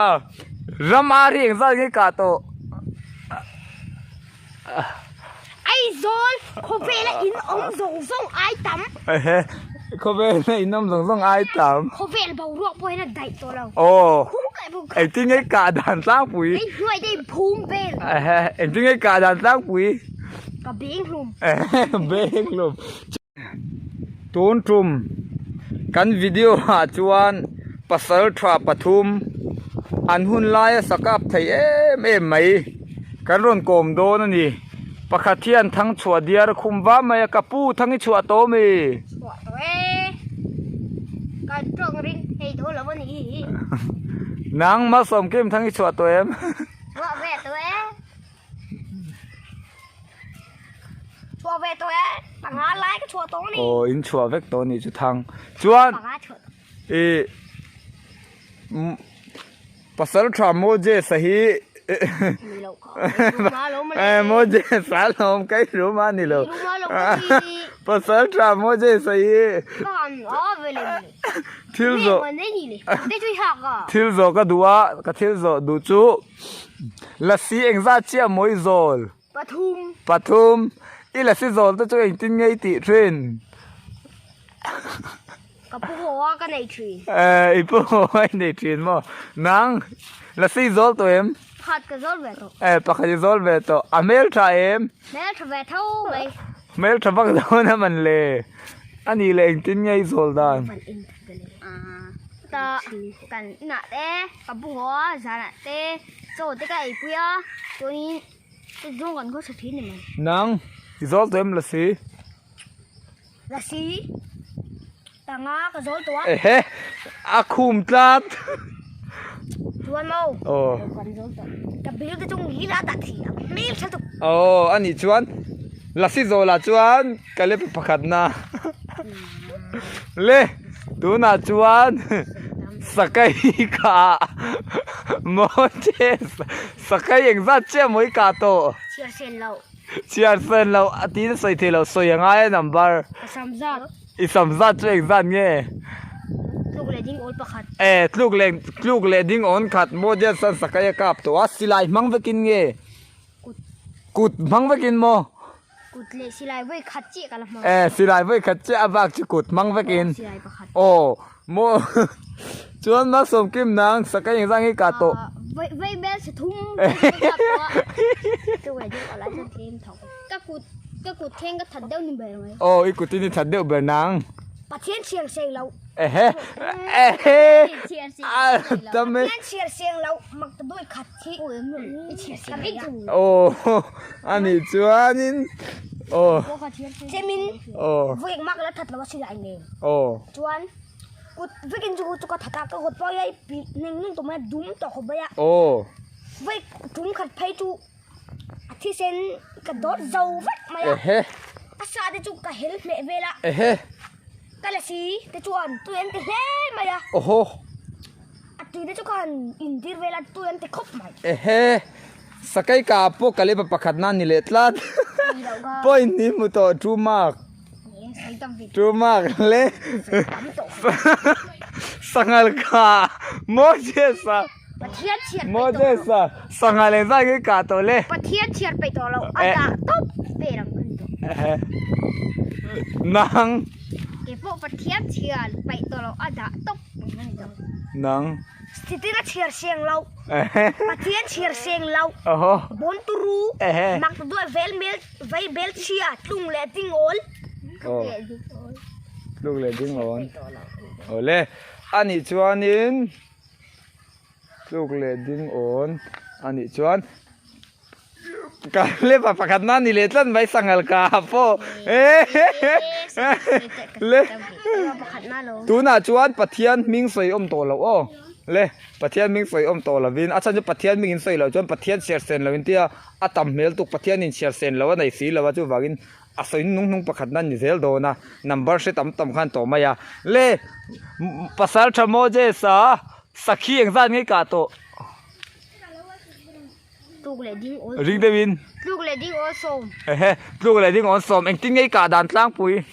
Ram a ri engzat nge kah tawh? Aizawl khawvela in awm zawng zawng ai tam. Ehe, khawvela in awm zawng zawng ai tam. Khawvel boruak pawh hian a daih tawh lo. Aw. Phum leh phum khat. Engtin nge kah dan tlangpui? Hei hnuai te hi phum vel. Ehe, engtin nge kah dan tlangpui? Ka beng hlum. Ehe, beng hlum. Tun tum kan video ah chuan pasal tha pathum an hun laia sa kap thei em em mai kan rawn kawm dawn a ni pakhat hian thang chhuah diar a khum va mai a ka pu thang i chhuah tawh ami chhuah tawh e kan tawng ring thei dawn lo a ni nang malsawmkim thang i chhuah tawh em chhuah ve tawh e. Chhuah ve tawh e, panga lai ka chhuah tawh a ni. Aw in chhuah vek tawh a nih chu thang. Chuan i pasal tha Moses a hi Moses a lawm ka i rum a ni lo. Pasal tha Moses a hi thil zawh thil zawh ka duh a ka thil zawh duh chu. Lasi engzat chiah mawi zawl? Pathum. Pathum. I lasi zawl te chu engtin nge i tih thin? Ka pu haw a ka nei thin. Eh, i pu haw a i nei thin maw? Nang, lasi zawl tawh em? Pakhat ka zawl ve tawh. Eh, pakhat i zawl ve tawh. A hmel tha em? Hmel tha ve tho mai. Hmel tha vak dawn a man le. A nih leh engtin nge i zawl dan? Ta kan inah te ka bu haw a zanah te chaw te ka eipui a chuanin chu zawng kan khawsa thin ni mai. Nang i zawl tawh em lasi? Lasi tanga ka zawl tawh a. Ehe a khum tlat. Chuan maw? Aw. Kan zawl tawh. Ka bil te chung hi la dah thei a hmel tha tuk. Aw a nih chuan lasi zawlah chuan ka lep pakhat na. Le tunah chuan sakai kah Moses sakai engzat chiah maw i kah tawh? Chhiar sen loh. Chhiar sen loh a tiin a sawi thei lo sawi a ngai a number. Ka sam zat. I sam zat chu engzat nge? Tluk leh ding awl pakhat. E tluk leh tluk leh ding awn khat Moses an sakai a kap tawh a silai hmang vekin nge? Kut. Kut hmang vekin maw? Kut leh silai vawi khat chiah ka la hmang. Eh, silai vawi khat chiah a bak chu kut hmang vekin. Silai pakhat. Aw, maw chuan Malsawm Kim nang sakai engzang hi kah tawh. Vawi bel sa thum ka kap tawh a. Chu wei deuh alai chuan tlem tho. Ka kut ka kut thleng ka that deuh ni ber mai. Aw, i kutin i that deuh ber nang. Pathian chhiar seng lo. Ehe, ehe, a tam e. Pathian chhiar seng lo, mak ta dawi khat. Aw a nih chuanin aw Chemin aw vek mak la that lo a silai nen aw chuan kut vekin chu chu ka that a ka kut pawh hi a ip ning ning tawh mai a dum tawh khawp mai a aw vek tum khat phei chu a thisen ka dawt zo vek mai a ehe a sa te chu ka hel hmeh vel a ehe ka la si te chuan tui an ti hle mai a awhaw. A tui te chu ka han intir vel a tui an ti khawp mai. Ehe, Sakai ka pawh ka lep a pakhat na ni leh tlat. Point ni hmu tawh two mark. Two mark le. Sanghal ka Moses a. Pathian chhiar peih tawh lo. Moses a sanghal engzat nge kah tawh le. Pathian chhiar peih tawh lo a dah tawp ber ang ka ni tawh. Ehe. Nang. Keipawh Pathian chhiar peih tawh lo a dah tawp. Nang. Sitin a chhiar seng lo. Pathian chhiar seng lo. Bon turu. Mak duai vel mel vai bel chhia tlung leh ding awl. Tlung leh ding awl. Awle. Ani chuanin tluk leh ding awn ani chuan Ka lepa pakhat na ni leh tlat mai sanghal ka pawh le tunah chuan Pathian hming sawi awm tawh loh aw le Pathian hming sawi awm tawh lovin a chhan chu Pathian hming in sawi loh chuan Pathian chhiar sen loh in tia a tam hmel tuk Pathian in chhiar sen loh a nei si lo a chuvangin a sawi hnung hnung pakhat na ni zel dawn a number hre tam tam khan tawh mai a le pasal tha Moses a sakhi engzat nge kah tawh. Tluk leh ding awl Ring deuhin. Tluk leh ding awl sawm. Ehe, tluk leh ding awl sawm. Engtin nge i kah dan tlangpui?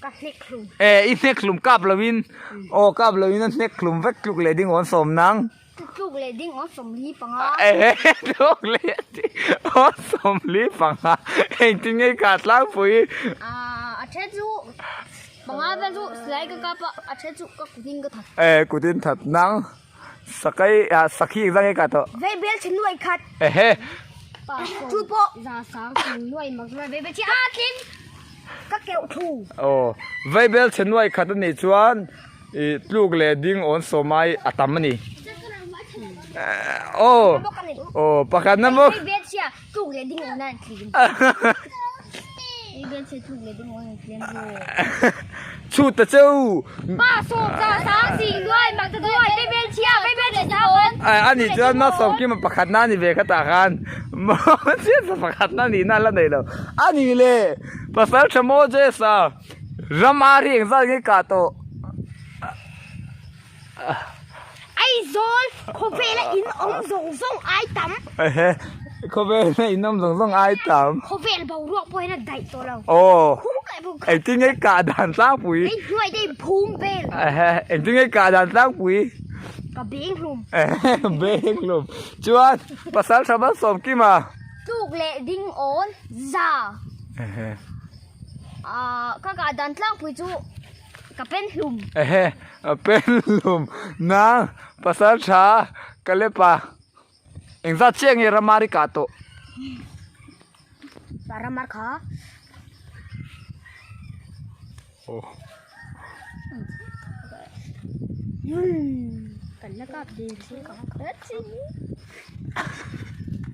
Ka hnek hlum. Eh, i hnek hlum kap loin. Aw, kap loin a hnek hlum vek tluk leh ding awl sawm nang. Tluk leh ding awm 45. Ehe tluk leh ding awm 45 engtin nge i kah tlangpui? A then chu panga vel chu silai ka kap a, a then chu ka kutin ka that. E kutin that nang sakai sakhi engzah nge i kah tawh? Vei bel chhe nuai khat. Ehe. Chu pawh za sang sing nuai mak nuai vei bel chhe a tling ka keuh thu. Aw vei bel chhe nuai khat anih chuan I tluk leh ding awn sawmai a tam a ni. Aw aw pakhat na bawk. Chhut ta cheu. A nih chuan Malsawmkima pakhat na a ni ve kha tah khan pakhat na nihna a la nei lo. A nih le Pasaltha Moses-a. Ram ar hi engzat nge kah tawh? Aizawl khawvela in awm zawng zawng ai tam. Ehe, khawvela in awm zawng zawng ai tam. Khawvel boruak pawh hian a daih tawh lo. Aw. Phum kaih bawk. Engtin nge kah dan tlangpui? Hei hnuai te in phum vel. Ehe, engtin nge kah dan tlangpui? Ka beng hlum. Ehe, beng hlum. Chuan pasal tha Malsawmkima. Tluk leh ding awn za. Ehe. Ahh ka kah dan tlangpui chu ka pen hlum. Ehe pen hlum nang pasal tha ka lep a engzat chiah nge ramar i kah tawh. Ramar kha. Aw. Kan la kap ding ka chi.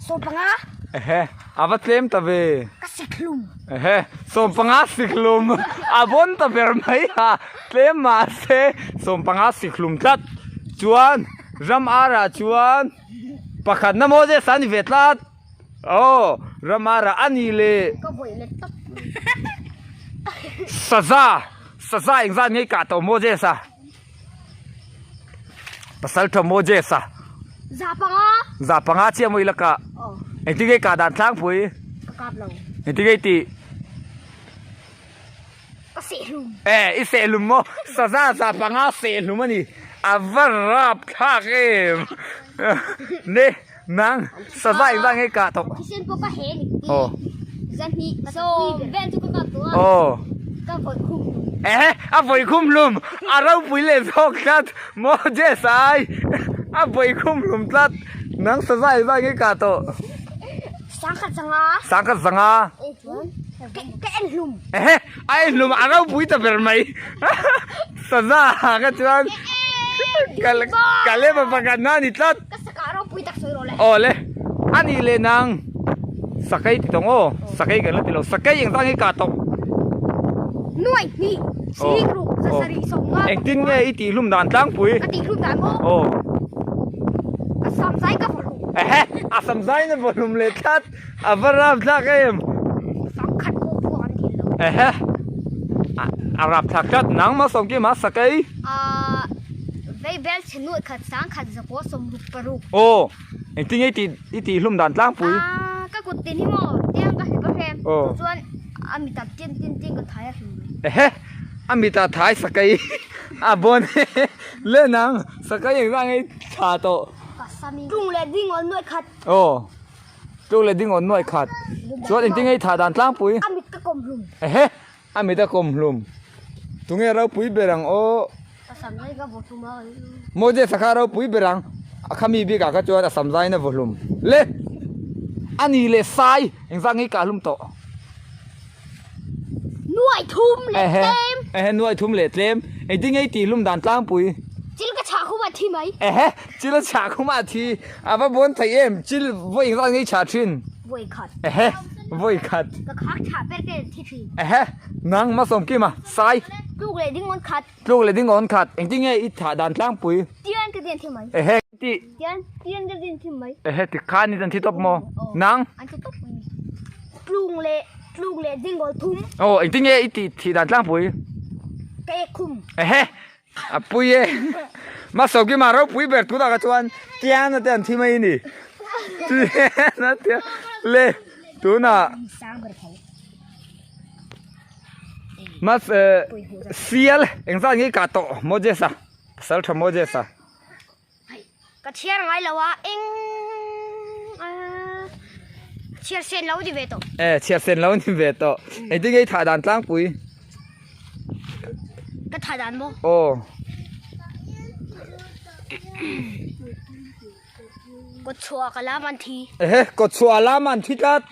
15. Ehe, a va tlem ta ve. Ka sikhlum. Ehe, 15 sikhlum. A vawn ta ber mai a, tlem mahse 15 sikhlum tlat. Chuan ram arah chuan pakhat na Moses a ni ve tlat. Aw, ram arah a ni le. Ka vawi let tawp. Saza, saza engzat nge i kah tawh Moses a? Pasal tha Moses a. Za panga. Za panga chiah maw i la kah? Aw. Engtin nge i kah dan tlangpui? Ka kap lo. Engtin nge i tih? Ka seh hlum. Eh, i seh hlum maw? Saza za panga seh hlum a ni. A va rap thlak em. Ne, nang saza engzah nge i kah tawh? Thisen pawh ka he ni. Aw. Zahnih so vel chu ka kap tawh a. Aw. Ka vawi khum hlum. Eh, a vawi khum hlum. A ropui leh zawk tlat. Moses ai. A vawi khum hlum tlat. Nang saza engzah nge i kah tawh? Sangkhat zanga. Sangkhat zanga. Eh chuan ka en hlum. Ehe, a en hlum a ropui ta ber mai. Saza ka chuan ka lema pakhat na a ni tlat. Ka saka ropui tak sawi rawh le. Aw le, a nih leh nang sakei ti tawng aw, sakei kan la ti lo, sakei engzah nge kah tawh? Nuai hnih, sihik ruk, zasarih sawmnga. Engtin nge i tih hlum dan tlangpui? Ka tih hlum dan maw? Aw. A sam zai ka vaw hlum. Ehe, a sam zai na vaw hlum leh tlat, a va rap thlak em. Sam khat pawh pawh an thil lo. Ehe, a rap thlak tlat, nang ma sawm kim a sakei. Ahh, vei bel chhe nuaih khat sang khat zakua 66. Aw, engtin nge i tih i tih hlum dan tlangpui? Ahh, ka kut tin hi maw, tiang ka hlep a hrem, Aw. chu chuan a mitah tin tin tin ka thai a hlum mai. Ehe, a mitah thai sakei a bawn le nang, sakei engzah nge i thla tawh? Tlung leh ding awn nuaih khat. Aw, tlung leh ding awn nuaih khat. Chuan engtin nge i thah dan tlangpui? A mit ka kawm hlum. Ehe, a mit a kawm hlum. Tunge ropui ber ang aw? Ka sam zai ka vaw hlum a. Moses a kha ropui ber ang. A kha mi bikah kha chuan a sam zaiin a vaw hlum. Le! A ni leh sai engzah nge i kah hlum tawh? Nuaih thum leh tlem. Ehe, nuaih thum leh tlem. Engtin nge i tih hlum dan tlangpui? Chil ka chhah khum ah thi mai. Ehe, chil a chhah khum ah thi. A va bawn thei em? Chil vawi engzat nge i chhah thin? Vawi khat. Ehe, vawi khat. Ka khak chhah ber te thi thin. Ehe, nang Masawmkima, sai. Tluk leh ding awn khat. Tluk leh ding awn khat. Engtin nge i thah dan tlangpui? Tian ka din thi mai. Ehe, ti. Tian, tian ka din thi mai. Ehe, ti khan i dan thi tawp maw? Nang? An thi tawp mai. Tlung leh, tlung leh ding awn thum. Aw, engtin nge i tih thih dan tlangpui? Ka ek khum. Ehe, a pui e. Masawkima ropui ber tunah kha chuan tian a te an thi mai a ni. Tian a te le tunah. Mas sial engzat nge i kah tawh Moses-a pasal tha Moses-a. Ka chhiar ngai lo a eng chhiar sen lo ni ve tawh. E chhiar sen lo ni ve tawh. Engtin nge i thah dan tlangpui? Ka thah dan maw? Aw. Kawtchhuah ka lam an thi. Ehe kawtchhuah a lam an thi tlat.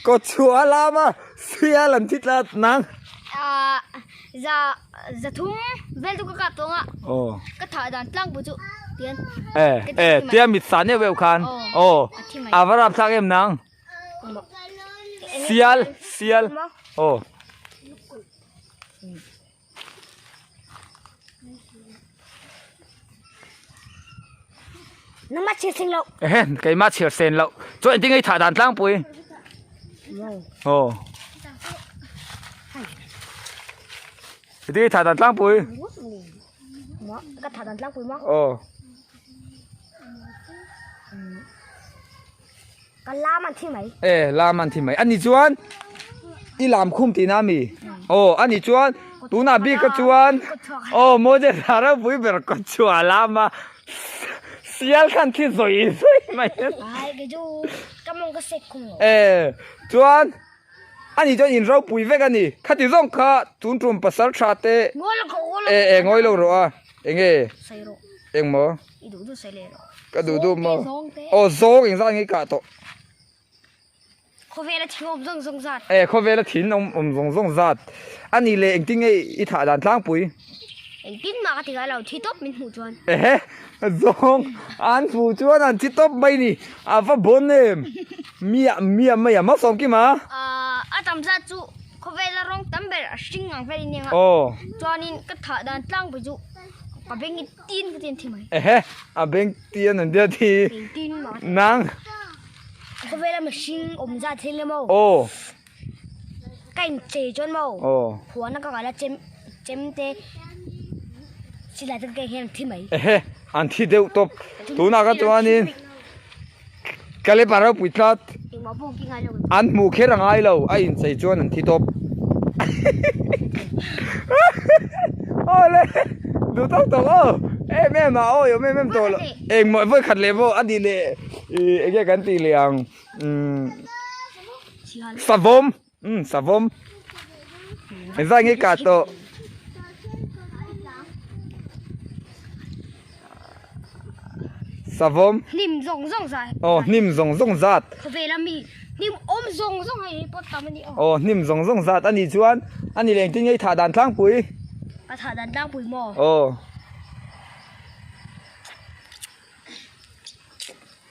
Kawtchhuah a lam a sial an thi tlat nang. Ah za za thum vel chu ka kap tawh ang a. Aw. Ka thah dan tlangpui chu tian. E e tia mit sa neuh neuh khan. Aw. A va rap thlak em nang. Sial sial. Aw. Nangmah chhiar sen loh. Ehe, keimah chhiar sen loh. Chuan engtin nge i thah dan tlangpui? Aw. Engtin nge i thah dan tlangpui? Ka thah dan tlangpui maw? Aw. Ka lam an thi mai. E, lam an thi mai. Ani chuan i lam khum tihna ami? Aw, ani chuan tunah bik kha chuan aw Moses a ropui ber kawt chhuah a lam a, sial khan thi zawi zawi mai. Ai, kei chu ka mawng ka sek khum lo. E, chuan ani chuan in ropui vek a ni. Khati zawng kha tun tum pasal tha te e, e ngawi lo rawh a. Enge? Engmaw? I duh duh sawi leh rawh. Ka duh duh maw? Aw zawng engzat nge i kah tawh? Khawvela thing awm zawng zawng zat. E khawvela thing awm awm zawng zawng zat. A nih leh engtin nge i thah dan tlangpui? Engtin mah ka ti ngai lo, thi tawp min hmuh chuan. Ehe, zawng an hmuh chuan an thi tawp mai ni. A va bawn em. Miah miah mai a, Malsawm Kima? A tam zat chu khawvela rawng tam ber a hring ang vel in eng a. Aw. Chuanin ka thah dan tlangpui chu ka beng i Tin ka tin thi mai. Ehe, a beng tian an tia thi. Tin ma. Nang. Khawvela mihring awm zat thil emaw. Aw. Ka in chei chuan maw. Aw. Huana ka kal a chem chem te silai te ka keng hian an thi mai. Ehe, an thi deuh tawp. Tunah ka chuanin ka lep a ropui tlat. Engmah pawh ki ngai lo. An hmuh kher a ngai lo, a in chei chuan an thi tawp. Aw le, duh tawk tawk aw, em em a aw i awm em em tawh lo. Engmah vawi khat leh pawh a tih leh ih enge kan tih leh ang umm savawm umm savawm engzah nge kah tawh. Savawm. Hnim zawng zawng zat. Aw hnim zawng zawng zat. Khawvela mi hnim awm zawng zawng hei hi pawt tam a ni aw. Aw hnim zawng zawng zat a nih chuan a ni leh engtin nge i thah dan tlangpui? Ka thah dan tlangpui maw? Aw.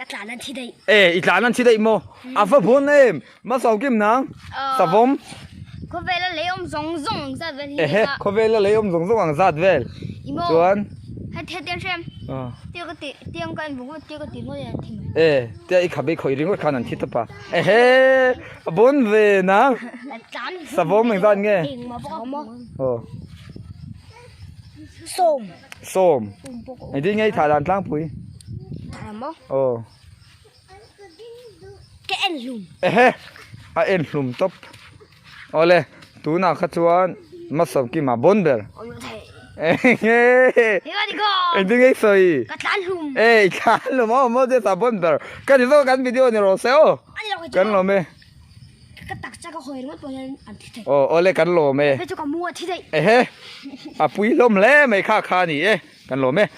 Ka tlan an thi daih. E i tlan an thi daih maw? A va bawn em! Hmasa kim nang? Savawm. Khawvela lei awm zawng zawng ang zat vel hi. Ehe, khawvela lei awm zawng zawng ang zat vel. Chuan. Het het tiang hrem. Tiang ka ti tiang ka en vung tiang ka ti ngawt an thi mai. E, tia i khabe khawih ringawt khan an thi tawp a. Ehe, a bawn ve nang. Savawm eng zat nge? Aw. Sawm. Sawm. Engtin nge i thah dan tlangpui? Thah maw? Aw. Ka en hlum. Ehe, a en hlum tawp. Awle, tunah kha chuan Masawm Kima bawn ber. Ehe, engtin nge i sawi? Ka tlan hlum. E, i tlan hlum aw, Moses a bawn ber. Ka ni zawk kan video ni rawh se aw. Kan lawm e. Ka taksa ka hawi ringawt pawh hian an thi thei. Aw, awle kan lawm e. Hei chu ka mu a thi daih. Ehe, a pui hlawm hle mai kha kha a ni e, kan lawm e.